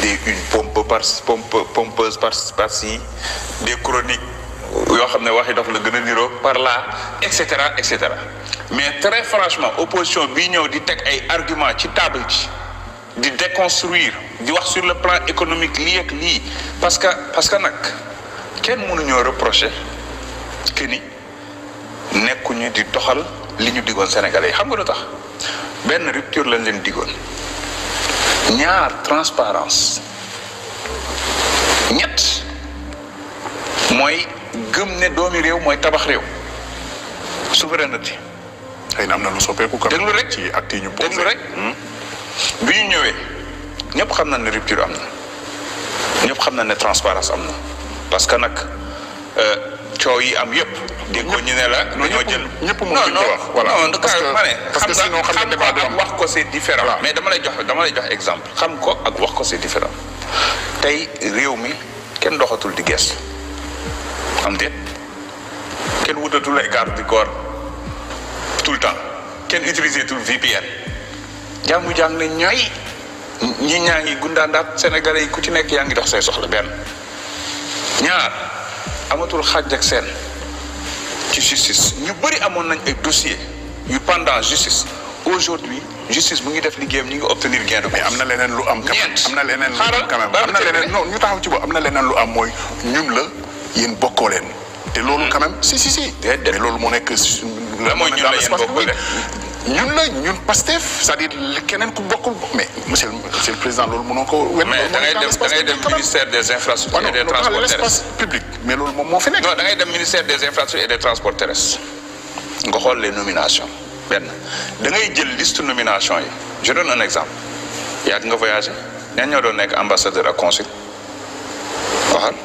une pompeuse par-ci, des chroniques yoo xam ne waxi dof la gën a niroo par là et cetera et cetera mais très franchement opposition bii ñëw di teg ay arguments ci table ji di déconstruire di wax sur le plan économique lii ak lii parce que nag kenn mënuñoo reprocher que ni nekkuñu di doxal li ñu digoon Sénégalais yi xam nga lu tax benn rupture lañ leen digoon ñaar transparence ñett mooy gëm ne doomi réew mooy tabax réew souveraineté. xëy na am na lu soppeeku. déglu rek ci acte yi ñu posé déglu rek. bi ñu ñëwee ñëpp xam nañ ne rupture am na ñëpp xam nañ ne transparence am na parce que nag coow yi am yëpp. dégg nga ñu ne la. dañoo jël ñëpp moom lañ ko wax. voilà parce que sinon xam nga débat ak wax ko c'est différent. mais dama lay jox exemple. xam ko ak wax ko c'est différent tey réew mi kenn doxatul di gestu am déet kenn wutatul ay garde du corps tout le temps kenn utiliser tout VPN jàmm ne ñooy ñi ñaa ngi gundaandaat Sénégalais yi ku ci nekk yaa ngi dox say soxla benn ñaar amatul xaaj ak seen ci justice ñu bëri amoon nañ ay dossiers yu pendant justice aujourd'hui justice mu ngi def liggéeyam ñu ngi obtenir gain de cause. mais am na leneen lu am. am na leneen lu am quand même am na leneen non ñu taxaw ci bo am na leneen lu am mooy ñun la yéen bokkoo leen te loolu quand même si. mais loolu moo nekk. la mooy ñun la yéen bokkoo leen ñun Pastef c'est-à-dire keneen ku bokkul mais monsieur le président loolu mënoo ko. mais da ngay dem ministère des infrastructures et des transports terrestres. l'espace public mais loolu moom moo fi nekk. non da ngay dem ministère des infrastructures et des transports terrestres nga xool les nominations benn da ngay jël liste nomination yi je donne un exemple yàgg nga voyagé ñan ñoo doon nekk ambassadeur ak consul waxal.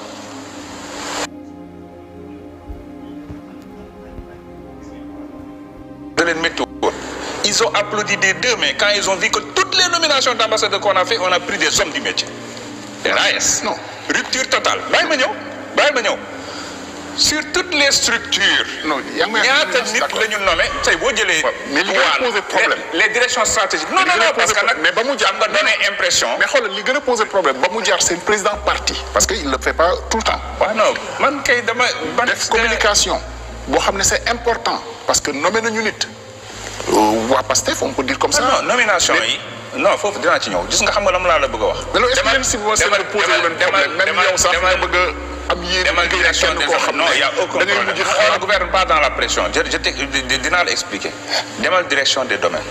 da leen métti woon ils ont applaudi des deux mais quand ils ont vu que toutes les nominations d'ambassadeurs qu'on a fait on a pris des hommes du métier. RAS non rupture totale bàyyi ma ñëw sur toutes les structures. non ñaata nit la ñu nommé tey boo jëlee. mais li gën a posé problème les directions stratégiques. non parce que nag mais ba mu jaar nga donné impression. mais xoolal li gën a posé problème ba mu jaar seen président parti. parce que il le fait pas tout le temps. waaw non man kay dama. def communication boo xam ne c'est important parce que nommé nañu nit. waa Pastef on peut dire comme ça. non nomination yi. non foofu dinaa ci ñëw gis nga xam nga lan laa la bëgg a wax. mais loolu est-ce que yéen si vous posé wu leen problème même yow sax nga bëgg a am yéen demal direction des affaires non y a aucun problème on ne gouverne pas dans la pression dinaa la expliquer demal direction des domaines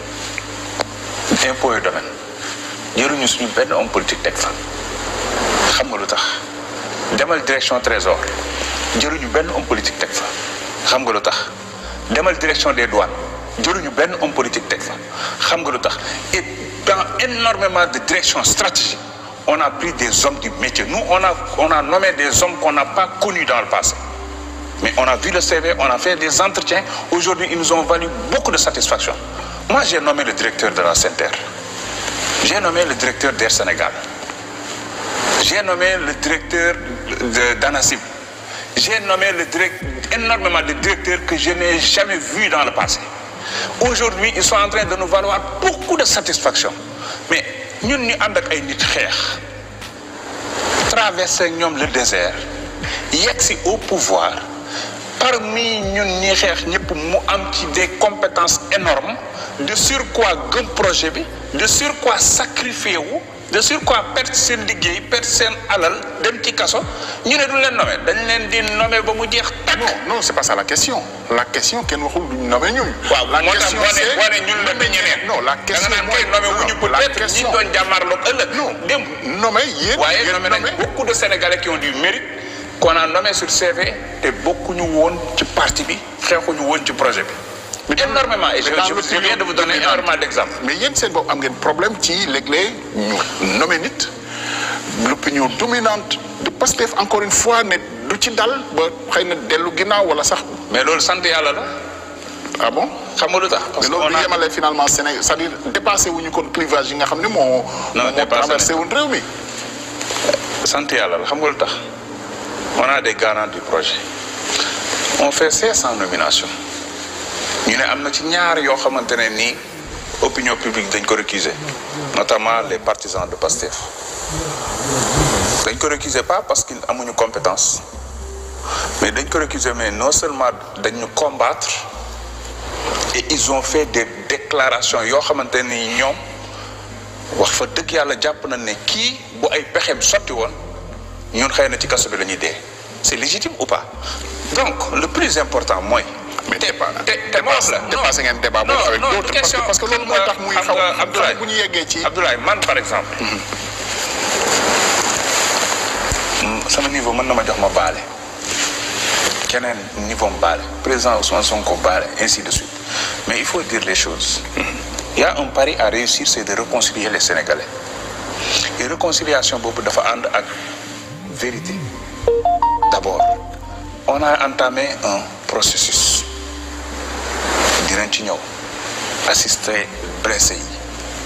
impôts et domaines jëruñu suñu benn homme politique teg fa xam nga lu tax demal direction trésor jëruñu benn homme politique teg fa xam nga lu tax demal direction des douanes jëruñu benn homme politique teg fa xam nga lu tax et dans énormément de directions stratégiques on a pris des hommes du métier. Nous, on a nommé des hommes qu'on n'a pas connus dans le passé. Mais on a vu le CV, on a fait des entretiens. Aujourd'hui, ils nous ont valu beaucoup de satisfaction. Moi, j'ai nommé le directeur de la SENTER. J'ai nommé le directeur d'Air Sénégal. J'ai nommé le directeur d'ANACIM. J'ai nommé énormément de directeurs que je n'ai jamais vus dans le passé. Aujourd'hui, ils sont en train de nous valoir beaucoup de satisfaction. Mais ñun ñu ànd ak ay nit xeex traverser ñoom le désert yegg si au pouvoir parmi ñun ñi xeex ñëpp mu am ci des compétences énormes de surcroît gëm projet bi de surcroît sacrifié wu de surcroît perte seen liggéey perte seen alal dem ci kaso ñu ne du leen nommer dañ leen di nommer ba mu jeex tàkk. non c'est pas ça la question kenn waxul duñ nommer ñooñu. waaw la question c'est boo ne ñun la ñeneen. non la question mooy nommer wuñu peut-être ñi doon jàmmarloog ëllëg. non dem nommer yéen. waaye nommer nañ beaucoup de Sénégalais qui ont du mérite qu'on a nommé sur CV te bokkuñu woon ci parti bi xeexuñu woon ci projet bi. énormément et je viens de vous donner énormément d'exemples. mais yéen seen bopp am ngeen problème ci léeg-léeg ñu nommé nit l'opinion dominante de Pastef encore une fois ne du ci dal ba xëy na dellu ginnaaw wala sax. mais loolu sant yàlla la. ah bon xam nga lu tax. parce que loolu du yemale finalement Sénégal c'est-à-dire dépassé wuñu kon clivage yi nga xam ne moo. traversé wuñ réew mi. sant yàlla la xam nga lu tax on a des garants du projet on fait 500 nominations. ñu ne am na ci ñaar yoo xamante ne nii opinion publique dañ ko récuser notamment les partisans de Pastef dañ ko récuser pas parce qu'ils amuñu compétence mais dañ ko récuser mais non seulement dañu combattre et ils ont fait des déclarations yoo xamante ni ñoom wax fa dëgg yàlla jàpp na ne kii bu ay pexeem sotti woon ñun xëy na ci kaso bi la ñuy dee c'est légitime ou pas donc le plus important mooy. mais dépassé ngeen débat boobu avec d'autres parce que loolu mooy tax muy xaw Abdoulaye bu ñu yeggee ci Abdoulaye man par exemple sama niveau mën na ma jox ma baale keneen niveau baale président Ousmane Sonko baale ainsi de suite mais il faut dire les choses il y a un pari à réussir c'est de réconcilier les Sénégalais et réconciliation boobu dafa ànd ak vérité d'abord on a entamé un processus dinañ ci ñëw assister blessés yi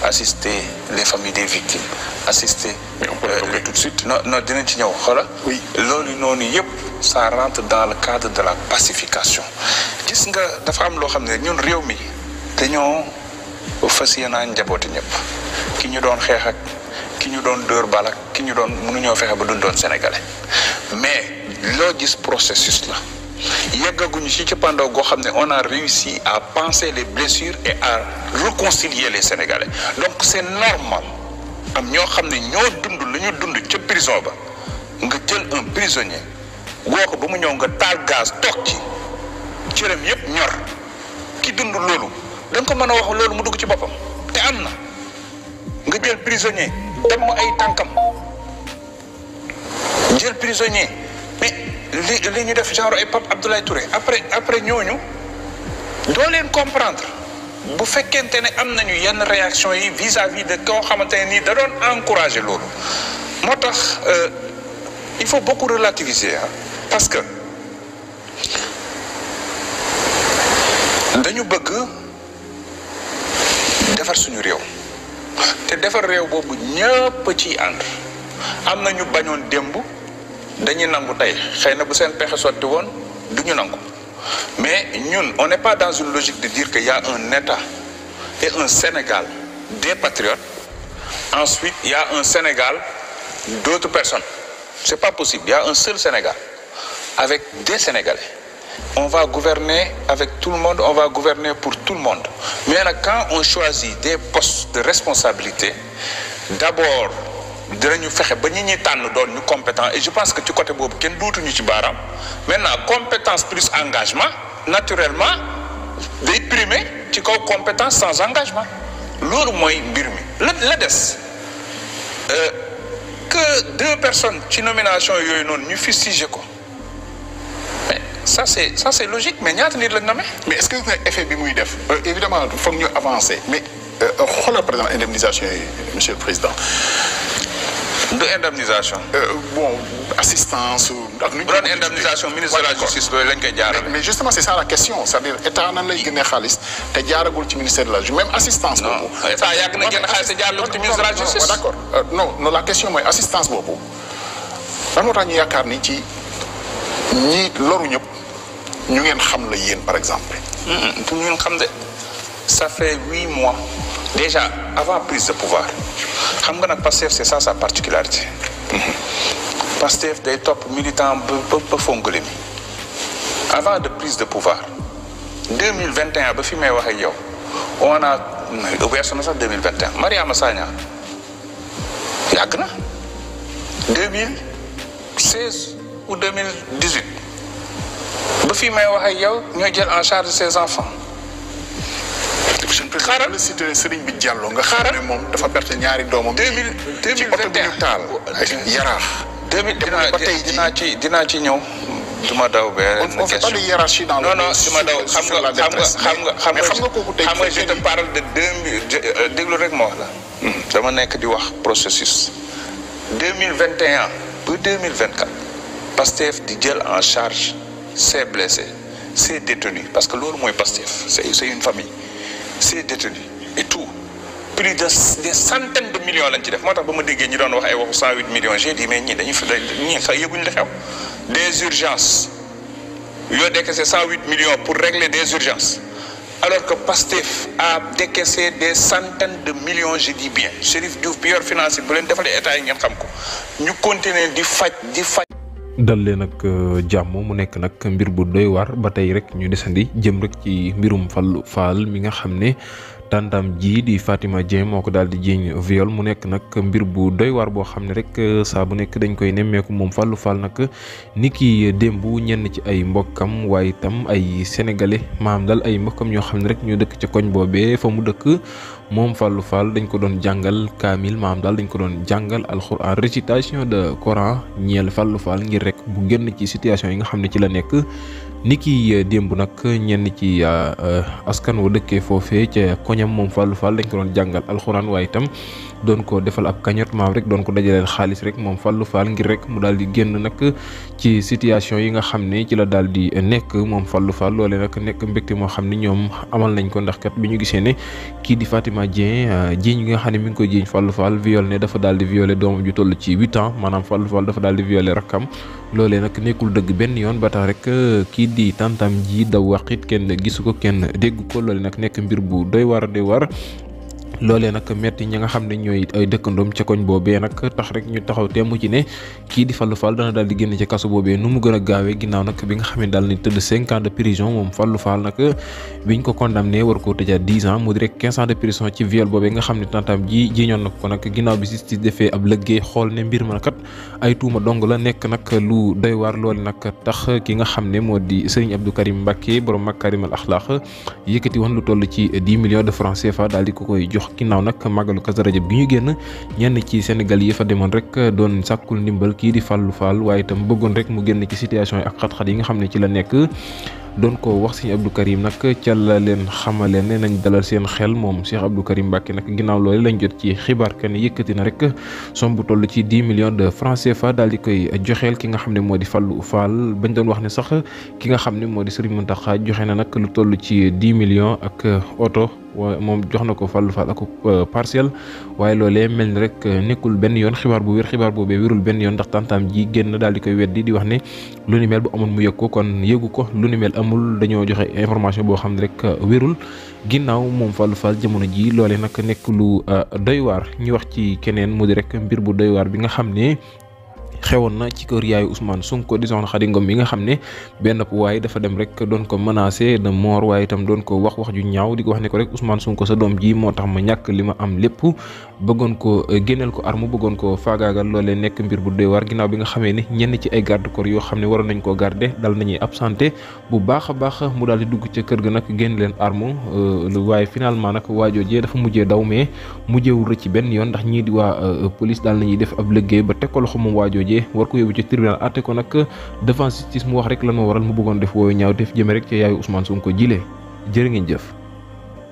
assister les familles des victimes assister. mais on peut le nommer tout de suite. non dinañ ci ñëw xoolal. oui loolu noonu yëpp ça rentre dans le cadre de la pacification gis nga dafa am loo xam ne ñun réew mi dañoo fas yéenaa njabooti ñëpp ki ñu doon xeex ak ki ñu doon dóor balak ki ñu doon mënuñoo fexe ba duñ doon sénégalais mais loo gis processus la. yeggaguñu ci cappaandaw goo xam ne on a réussi à panser les blessures et à réconcilier les Sénégalais donc c'est normal am ñoo xam ne ñoo dund la ñu dund ca prison ba nga jël un prisonnier woo ko ba mu ñëw nga taal gaz toog ci cëram yépp ñor ki dund loolu da nga ko mën a wax loolu mu dugg ci boppam te am na nga jël prisonnier dem mu ay tànkam jël prisonnier mais li ñu def genre ay Pape Abdoulaye Touré après ñooñu doo leen comprendre bu fekkente ne am nañu yenn réaction yi vis-à-vis de koo xamante ne nii da doon encourager loolu moo tax il faut beaucoup relativiser parce que dañu bëgg defar suñu réew te defar réew boobu ñëpp ci ànd am na ñu bañoon démb dañuy nangu tey xëy na bu seen pexe sotti woon du ñu nangu mais ñun on n'est pas dans une logique de dire qu'il y a un État et un Sénégal des patriotes ensuite il y a un Sénégal d'autres personnes c'est pas possible il y a un seul Sénégal avec des Sénégalais on va gouverner avec tout le monde on va gouverner pour tout le monde mais nag quand on choisit des postes de responsabilité d'abord dinañu fexe ba ñi tànn doon ñu compétent et je pense que ci côté boobu kenn duutuñu ci baaraam maintenant compétence plus engagement naturellement day primer ci kaw compétence sans engagement loolu mooy mbir mi la des que 2 personnes ci nomination yooyu noonu ñu fustigé ko mais ça c'est logique mais ñaata nit lañ nommé. mais est-ce que effet bi muy def évidemment foog ñu avancer mais xoolal par exemple indemnisation yi monsieur le président. de indemnisation. Bon assistance. ak nu ñu doon indemnisation ministre de la justice loolu lañ koy jaarale. mais justement c'est ça la question c'est-à-dire état nan lay génnee xaalis te jaaragul ci ministère de la justice même assistance. boobu non état yàgg na génn xaalis te jaarale ci ministre de la justice. d'accord non la question mooy assistance boobu lan moo tax ñu yaakaar ni ci ñi loru ñëpp ñu ngeen xam la yéen par exemple. pour ñu xam de ça fait 8 mois déjà avant prise de pouvoir. xam nga nag Pastef c'est ça sa particularité Pastef day topp militant ba fongale mi avant de prise de pouvoir 2021 ba fi may wax ak yow on a weesu na sax 2021 Mariama Sagna yàgg na 2016 ou 2018 ba fi may wax ak yow ñoo jël en charge ses enfants. xaaral la cité Serigne bi Diallo nga xam ne moom dafa perte ñaari doomam. 2021 taal yaraax. dinaa ci ñëw. du ma daw benn on fait pas de hiérarchie dans le non du ma daw xam nga kooku tey je te parle de 2000 déglu rek ma wax la. dama nekk di wax processus. 2021 ba 2024 Pastef di jël en charge ses blessés ses détenus parce que loolu mooy Pastef c'est une famille. ces détenus et tout plus de des centaines de millions lañ ci def moo tax ba ma déggee ñi doon wax ay waxu 108 millions j'ai dit mais ñii dañuy fa ñii sax yëguñu la xew des urgences yoo dekk c'est 108 millions pour régler des urgences alors que Pastef a décaissé des centaines de millions, je dis bien Chérif Diouf bi yor financé bu leen defalee état yi ngeen xam ko ñu continuer di faj. dal leen ak jàmm mu nekk nag mbir bu doy waar ba tey rek ñu desandi jëm rek ci mbirum Fallou Fall mi nga xam ne tantam ji di Fatima Dieng moo ko daal di jiiñ viol mu nekk nag mbir bu doy waar boo xam ne rek saa bu nekk dañ koy nemmeeku moom Fallou Fall nag ni ki démb ñenn ci ay mbokkam waaye itam ay sénégalais maam daal ay mbokkam ñoo xam ne rek ñu dëkk ca koñ boobee fa mu dëkk moom Fallou Fall dañ ko doon jàngal kaamil maam daal dañ ko doon jàngal alxuraan récitation de Coran ñeel Fallou Fall ngir rek bu génn ci situation yi nga xam ne ci la nekk. ni ki démb nag ñenn ci askan wa dëkkee foofee ca koñam moom Fallou Fall dañ ko doon jàngal alxuraan waaye itam doon ko defal ab cagnotte maam rek doon ko dajaleel xaalis rek moom Fallou Fall ngir rek mu daal di génn nag ci situation yi nga xam ne ci la daal di nekk moom Fallou Fall loolee nag nekk mbégte moo xam ne ñoom amal nañ ko ndax kat bi ñu gisee ne kii di Fatima Dieng jiiñ nga xam ne mi ngi koy jiiñ Fallou Fall viol ne dafa daal di violé doomam ju toll ci 8 ans maanaam Fallou Fall dafa daal di violé rakkam loolee nag nekkul dëgg benn yoon ba tax rek kii di tantam ji daw waxit kenn gisu ko kenn dégg ko loole nag nekk mbir bu doy war loolee nag metti ñi nga xam ne ñooy ay dëkkandoom ca koñ boobee nag tax rek ñu taxaw temm ci ne kii di Fallou Fall dana daal di génn ci kaso boobee nu mu gën a gaawee ginnaaw nag bi nga xam ne daal ni tëdd 5 ans de prison moom Fallou Fall nag biñ ko condamné war koo tëjaat 10 ans mu di rek 15 ans de prison ci viol boobee nga xam ne tantam ji jiñoon na ko nag ginnaaw bi justice defee ab lëggéey xool ne mbir ma kat ay tuuma dong la nekk nag lu doy waar loole nag tax ki nga xam ne moo di Serigne Abdou Karim Mbacké borom Makarimal Akhlaq yëkkati woon lu toll ci 10 millions de francs CFA daal di ko koy jox ginnaaw nag màggalu Kazu Rajab gi ñu génn ñenn ci Sénégal yi fa demoon rek doon sàkkul ndimbal kii di Fallou Fall waaye itam bëggoon rek mu génn ci situation yi ak xat-xat yi nga xam ne ci la nekk doon ko wax Serigne Abdou Karim nag ca la leen xamale ne nañ dalal seen xel moom Cheikh Abdou Karim Mbacké nag ginnaaw loolu lañ jot ci xibaar que ne yëkkati na rek somme bu toll ci 10 millions de francs CFA daal di koy joxeel ki nga xam ne moo di Fallou Fall bañ doon wax ne sax ki nga xam ne moo di Serigne Mountakha joxe na nag lu toll ci 10 millions ak oto moom jox na ko Fallou Fall ak parcelle waaye loolee mel ni rek nekkul benn yoon xibaar bu wér xibaar boobee wérul benn yoon ndax tantam ji génn daal di koy weddi di wax ne lu ni mel bu amoon mu yëg ko kon yëgu ko lu ni mel amul dañoo joxe information boo xam ne rek wérul ginnaaw moom Fallou Fall jamono ji loolee nag nekk lu doy waar ñu wax ci keneen mu di rek mbir bu doy waar bi nga xam ne xewoon na ci kër yaayu Ousmane Sonko di soxna Khady Ngom mi nga xam ne benn waaye dafa dem rek doon ko menacé de mort waaye itam doon ko wax ju ñaaw di ko wax ne ko rek Ousmane Sonko sa doom ji moo tax ma ñàkk li ma am lépp bëggoon ko génneel ko arme bëggoon ko faagaagal loolee nekk mbir bu doy waar ginnaaw bi nga xamee ne ñenn ci ay garde corps yoo xam ne waroon nañ koo garder dal nañuy absenté bu baax a baax mu daal di dugg ca kër ga nag génn leen arme waaye finalement nag waajoojee dafa mujjee daw mais mujjeewul rëcc benn yoon ndax ñii di waa police daal nañuy def ab liggéey ba teg ko loxo moom waajoojee war ko yóbbu ci tribunal àtte ko nag devant justice mu wax rek lan moo waral mu bëggoon def woowu ñaaw def jëme rek ci yaayu Ousmane Sonko jilee jërë ngeen jëf